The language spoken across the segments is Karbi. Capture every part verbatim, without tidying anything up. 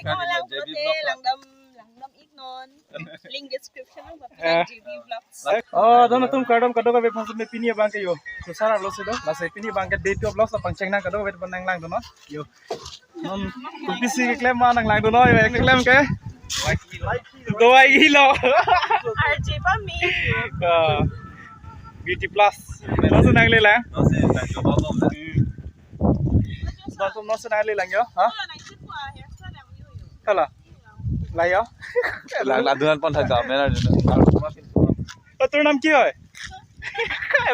Langdam, langdam iknon. Link description along papi. Eh. J B Vlogs. Oh, don atum kardom kadokave aphan si me pini abang ke yo. Tusar arlo si do. Lasi pini abang ke day two vlogs pangcheng nang kadokave aphan nanglangdunnon. Yo. Non kopisi keklem ma nanglangdunnon yo, keklem ke. Dua kilo. R J pa mi. Ah. Beauty Plus. Nonsi nangle lang. Nonsi nang coba bom na. Hmm. Nonsi, nonsi nangle lang yo. Ha? Hala. La yo. Lang, langdunnon pon tha jam na. Atur nam ki hoy?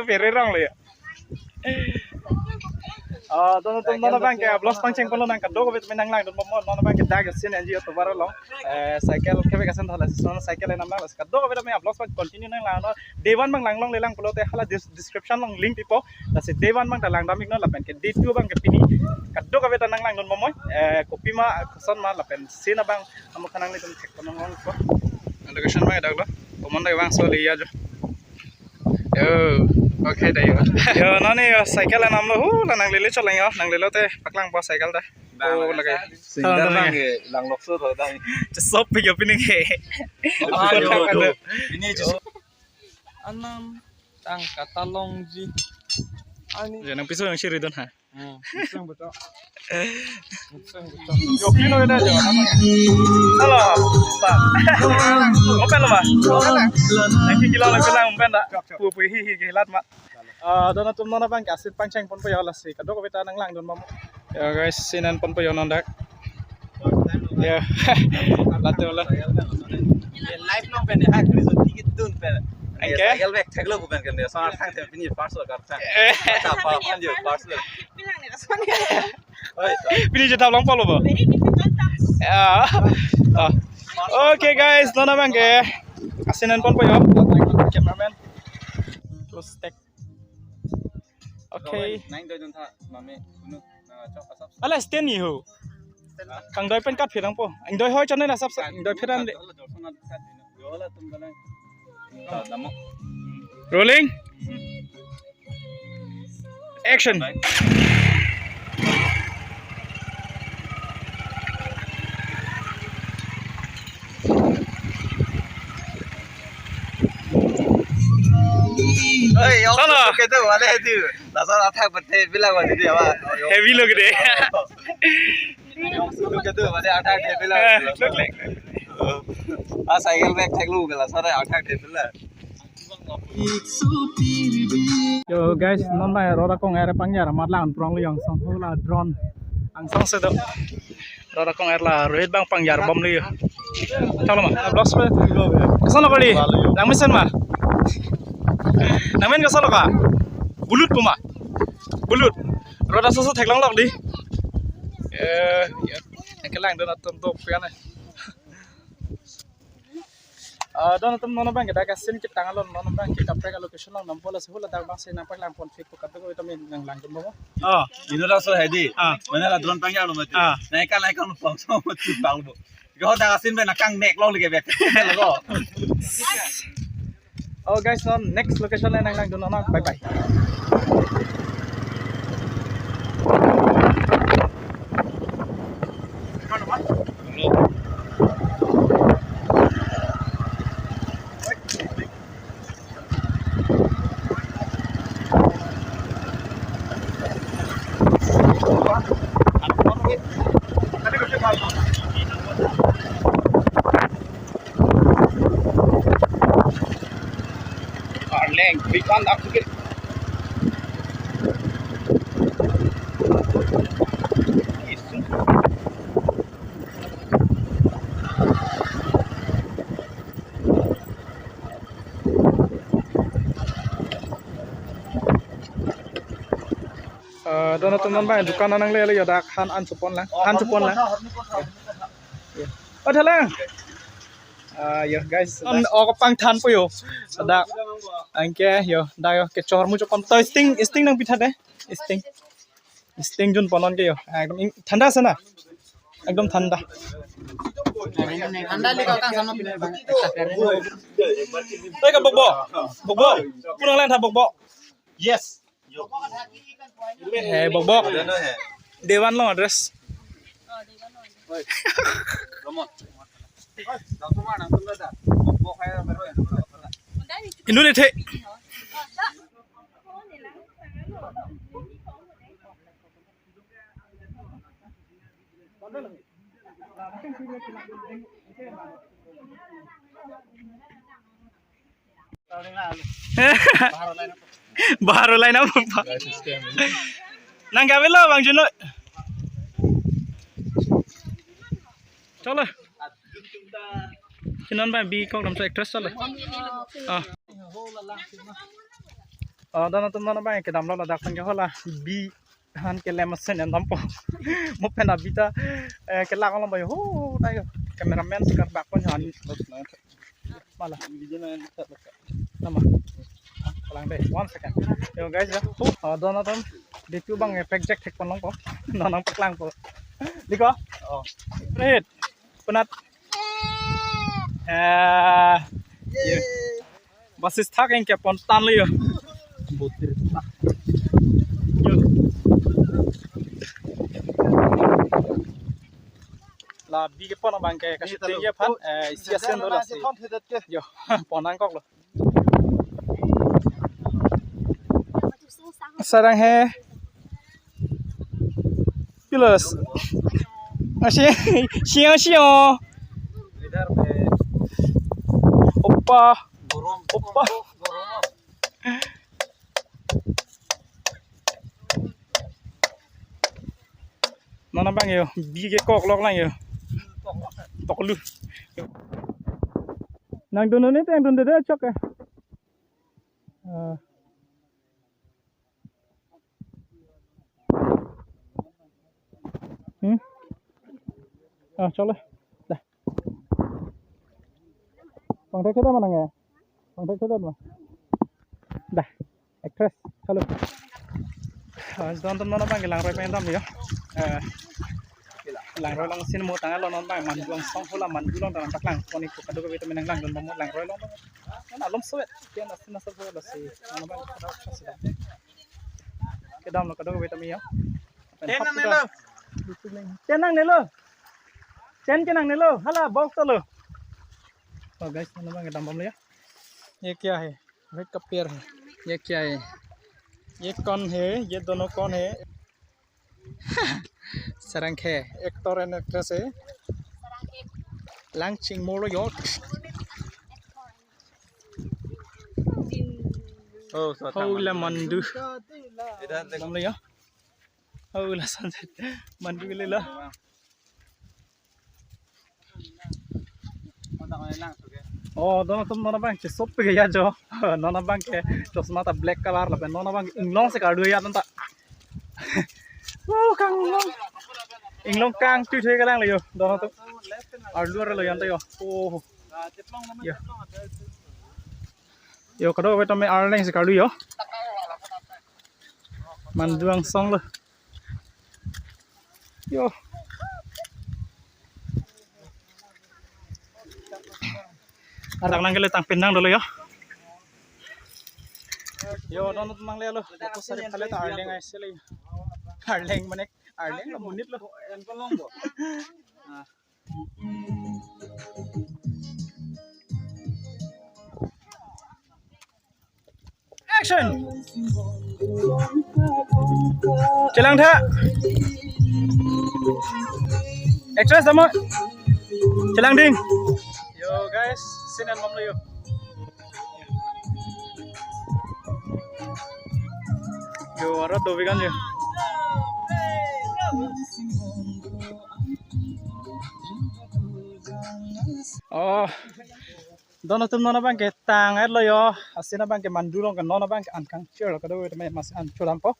Very wrong lo yo. Ah, don atum non abang ke vlogs pangcheng ponlo nang kadokave tame nanglangdun bom non abang ke dak scene N G O tovar along. Eh, cycle kebe kasen thala si non cycle enam lang kadokave tame vlogs pang continue nanglangnon. Day one abang langlongle lang pulote hala dis-, description along link pipo. Lasi day one abang ta langdam iknon lapen ke day two abang ke pini kadokave ta nanglangdun bom noi. Eh, kopima koson ma lapen scene abang amu kanang litum thek ponong ko. Location abang dak lo. Komon dak abang so liya jo. Yo, okay da yo. Yo, non yo cycle enam lo, hu, la nanglele chot lang yo, nanglelo te paklangpo cycle ta. Oh, lake. Single lang ke, lang lokso tho ta. Chesop pe yo pini ke. Oh, yo, yo. Ini chesop. Anam tang katalongji. Ani. Ya, nang piso yang siri don ha. Hmm, iseng betul. Iseng betul. Yo, kilo ini aja. Halo, Pak. Open lo, Pak. Yang kilo lo bilang open dak. Pui pui hi hi hilat, Mak. Ah, don atum non abang ke scene pangcheng ponpo yo lasi kadokave ta nanglangdun bom. Ya guys, scene an ponpo yo non dak. Ya. Latum lo. Live lo pen ha, kri so ticket dun pen. Anke? Cycle bag thek lo pen kan dia. Sana thang thek pini parcel kar thang. Eh. Apa apa kan dia parcel. Bilang ni rasanya. Oi. Pini je thap long polo bo. Very difficult task. Ya. Ah. Okay guys, non abang ke scene an ponpo yo. Cameraman. Terus take. Okay. Nang doi dun tha, mame, unu, na chok asap. Ala stand ni ho. Kangdoi pen kat phirang po. Angdoi hoi channel asap sa, angdoi phiran de. Rolling. Action. Oi, yo, sana. Kaitu, wale itu. Lason athak bete bilang wajib ya, Pak. Heavy lo gede. Yo, kaitu, wale athak bete bilang. Eh, look like. Ah, cycle bag thek lo, lason athak bete bilang. Yo guys, non la road akong ere pangjar amat lang prong liang song hula drone angsong si do. Road akong er la road abang pangjar bom li. Chalo ma, vlogs pe. Koson lo kali? Nang mesen ma? Nang men koson lo ka? Bulut pu ma? Bulut. Road aso so theklong lok di. Eh, ya. Yang kelang don atum tok pian eh. Ah, don atum non abang ke dak scene ketang along non abang ke kaprek location along nampo lasi hula dak abang si nangpaklang pon thek pu kadokave tame nanglangdun bom. Ah. Ino laso hedi. Ah. Mane la drone pangjar lo mati. Ah. Nai ka nai ka no pang so mati pang bo. Yo dak scene pen akang mek lo lagi bek. Lo. Oh guys, non next location le nanglangdun non. Bye bye. Arleng, bikan dak sikit. Eh, don atum non bang dukan anang le le yo dak han an chupon lang. Han chupon lang. Oh, thalang. Ah, yo guys. An ok pangthan po yo. Dak. Anke yo, dak yo kechor mu chupon. To sting, sting nangpi tha de. Sting. Sting jun ponon ke yo. Ekdom ing-, thanda ase na? Ekdom thanda. Thanda le kau kan sama pina bang. Oi ka bokbok. Bokbok. Punang lang tha bokbok. Yes. Eh, bokbok. Day one along address. Inut le the. Baru lain apa? Nang kami lo Bang Juno. Chalo. Chinon ba bi kok dam sa actress chalo. Ah. Oh, dan atum non abang kedam lo ladak pen ke hala bi han kelem asen en dampo. Mo pen abi ta, eh, kelak along ba yo. Ho, tayo. Cameraman sekar bak pon han. Mala. Nama. Palang deh, one second. Yo guys ya. Oh, don atum. Di tu bang efek jack thek pon longpo. Nonang paklangpo. Liko? Oh. Red. Penat. Eh. Ye. Basis thak yang kepon tan le yo. Botir thak. Yo. La bi kepon abang ke kasih tinggi apa? Eh, isi asen dulu sih. Yo, pon nangkok lo. Sarang he. Pilos. Asi, siang siang. Opa. Opa. Non abang yo, bi kekok lok lang yo. Toklu. Nang dun ni teng dun dede chok eh. Eh. Hmm? Ah, chalo. Dah. Bang thek kedam nang ya? Bang thek kedam ma? Dah. Actress. Halo. Ah, don atum non abang ke langroi pen dam yo. Eh. Langroi along si mo tanglo non abang Mandu Angsong hala Mandu along tang paklang. Koni ko kadokave tame nanglang dun mo langroi along. Nang alom sowet. Kian asin asal sowet lasi. Non abang kadokave si dam. Kedam lo kadokave tame yo. Chen nangnelo. Chen nangnelo. Chen ke nangnelo. Hala box to lo. Oh guys, non abang kedam bom lo ya. ये क्या है? भाई का पैर है। ये क्या है? ये कौन है? ये दोनों कौन है? Sarang ke actor and actress है। Lang chingmo lo yo. Oh, so Hau la Mandu. इधर देखो। Bom lo yo. Hau la sunset. Mandu le lo. Oh, don atum non abang ke sop ke ya jo. Non abang ke chosma ta black color lapen non abang inglong si kardu ya ta. Oh, kang inglong. Inglong kang tu thek lang le yo. Don atum. Arlu arlo yan ta yo. Oh. Yo. Yo, kadokave tame arleng si kardu yo. Mandu Angsong lo. Yo. Arak nang kele tang pinang dulu yo. Yo, non mang le lo. Ko sari pale ta arleng ai sele. Arleng mane arleng lo monit lo. Action. Chelang tha. Actress tamo. Chelang ding. Yo guys, scene en bom lo yo. Yo, aro dovi kan yo. Oh. Don atum non abang ke tang et lo yo. Asin abang ke Mandu along ke non abang ke an kangchir lo kadokave tame mas an chodampo.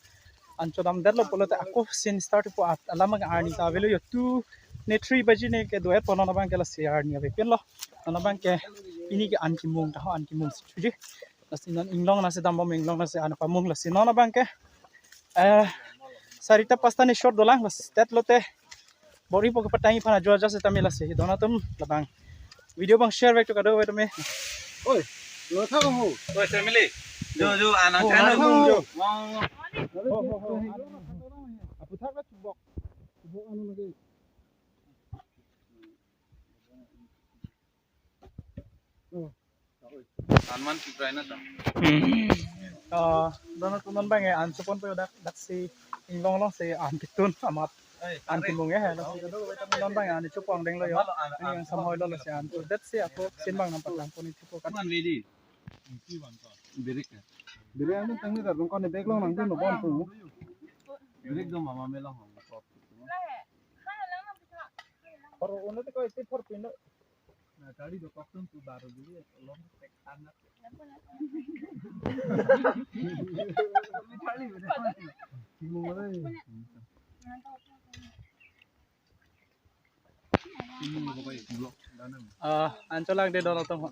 An chodam det lo pulote ako scene start po at alam abang arni ta avelo yo two ne three baji ne ke do-et po non abang ke lasi arni ave pin lo. Non abang ke pini ke an kimung ta ho an kimung si chuji. Lasi non inglong nasi dambom inglong nasi an pamung lasi non abang ke. Eh, sarita pasta ne shot dolang lasi det lote. Bor-ipo kepatangi aphan ajo ajo setame lasi don atum labang. Video abang share vek to kadokave tame. Oi, lo tha ho. Oi, family. Jo, jo, anak Oh, channel. Anak jo. Wang. Ho, ho, ho. Aputhak la chubok. Chubok anu lagi. Man ki try na ta. Hmm. Ah, don atum non bang an chopon po dak, daksi inglong long si an pitun amat an timung eh, lasi kadokave atum non bang an chopo angdeng lo yo. Ani yang samhoi lo lasi an. That's it, ako sin bang nangpaklang pon iti po kan. Man ready. Birik ya. Birik an tangni dar bang kon bag long nangdun lo bon tu. Birik do mama melong. Or uno te ko iti por pin lo. Na gari do kok tum tu baru dulu ya, long tek anak. Ah, an cholang de don atum ho.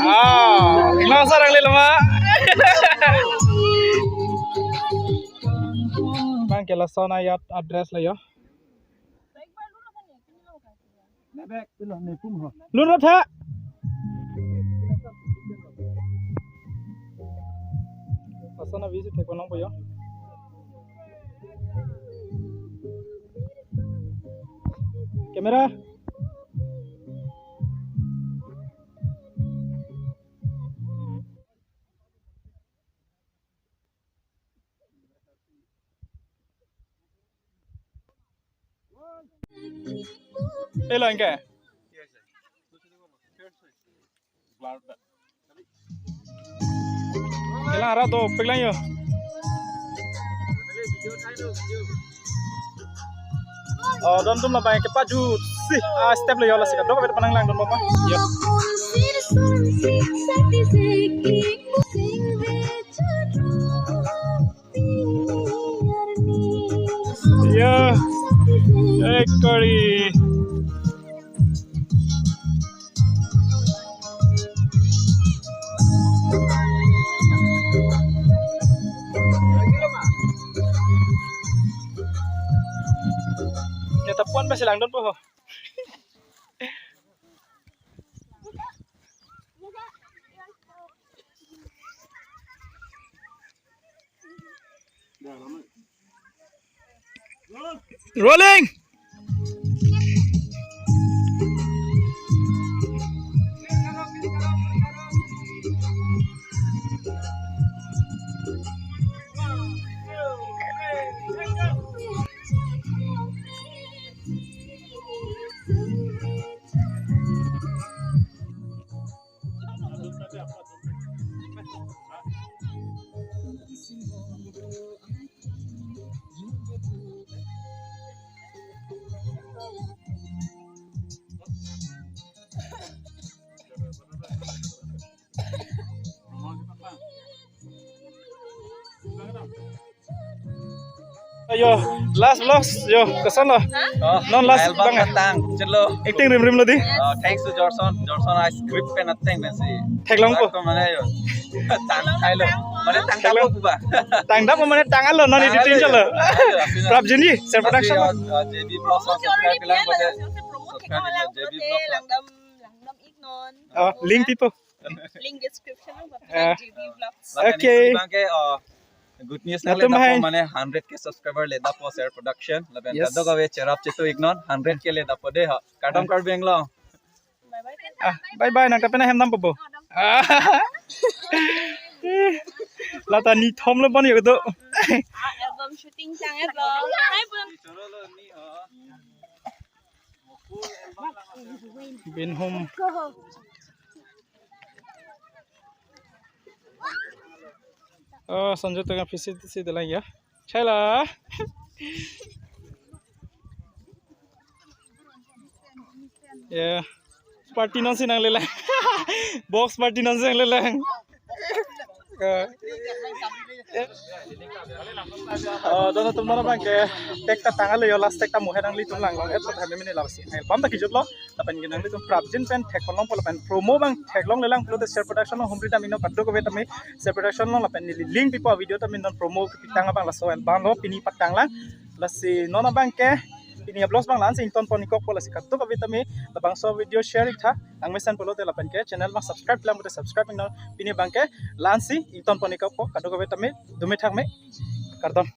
Ah, inglang sarang le lama. Bang ke lason ayat address lo yo. Lun rot ha. Lason avi si thek nangpo yo. Camera. Elo anke. Kelang arat dopik lang yo. Oh, don atum labang kepajut si, ah, step lo yo, lasi kadokave ta panang langdun bom ma. Yo. Yo. Eh, kori. Ya, tapuan masih langdun po ho. Rolling. Yo, last vlogs, yo, koson lo? Oh, non last album bang, tang, chalo. Acting rimrim lo di. Oh, thanks to Jorson. Jorson, I script pen ateng pen si. Theklong po. Ko mane yo. Tang thai lo. Mane tang theklong po ba. Tang dam mane tang alo, non editing chalo. Prabjin ji, Ser Production. Uh, J B Vlogs, subscribe lang, subscribe lang, J B Vlogs. Langdam, langdam iknon. Oh, link pipo. Link description lo, eh. J B Vlogs. Okay. Lapen isi bang ke, uh, good news na le dapo, mane hundred K subscriber le dapo Ser Production. Lapen kadokave cherap chetu iknon, hundred K le dapo de ha. Kardom Karbi Anglong. Bye bye. Ah, bye bye, nang kapen ahem dam po bo. Ah. Lata ni thom lo bon yo do. Ah, album shooting tang album. Hai bon. Bin hum. Oh, Sanjay tengah visit si dalang ya. Chela. Ya. Party non si nanglelang. Box party non si nanglelang. Eh. Oh, don atum non bang ke tek ta tang alo yo, last tek ta muhe nanglitum langlong et ta mene lasi. Album ta kijut lo, lapen ke nanglitum prabjin pen theklong po lapen promo bang theklong lelang pulote Ser Production lo humri dam iknon, kadokave tame Ser Production lo lapen neli link pipo, video tame non promo pitang abang laso album lo pini patang lang. Lasi non abang ke pini vlogs bang la-an si ington pon ikok po, lasi kadokave tame labangso video share iktha, nang mesen pulote lapen ke channel bang subscribe lang pulote subscribe iknon, pini bang ke la-an si ington pon ikok po, kadokave tame dome thak me, kardom.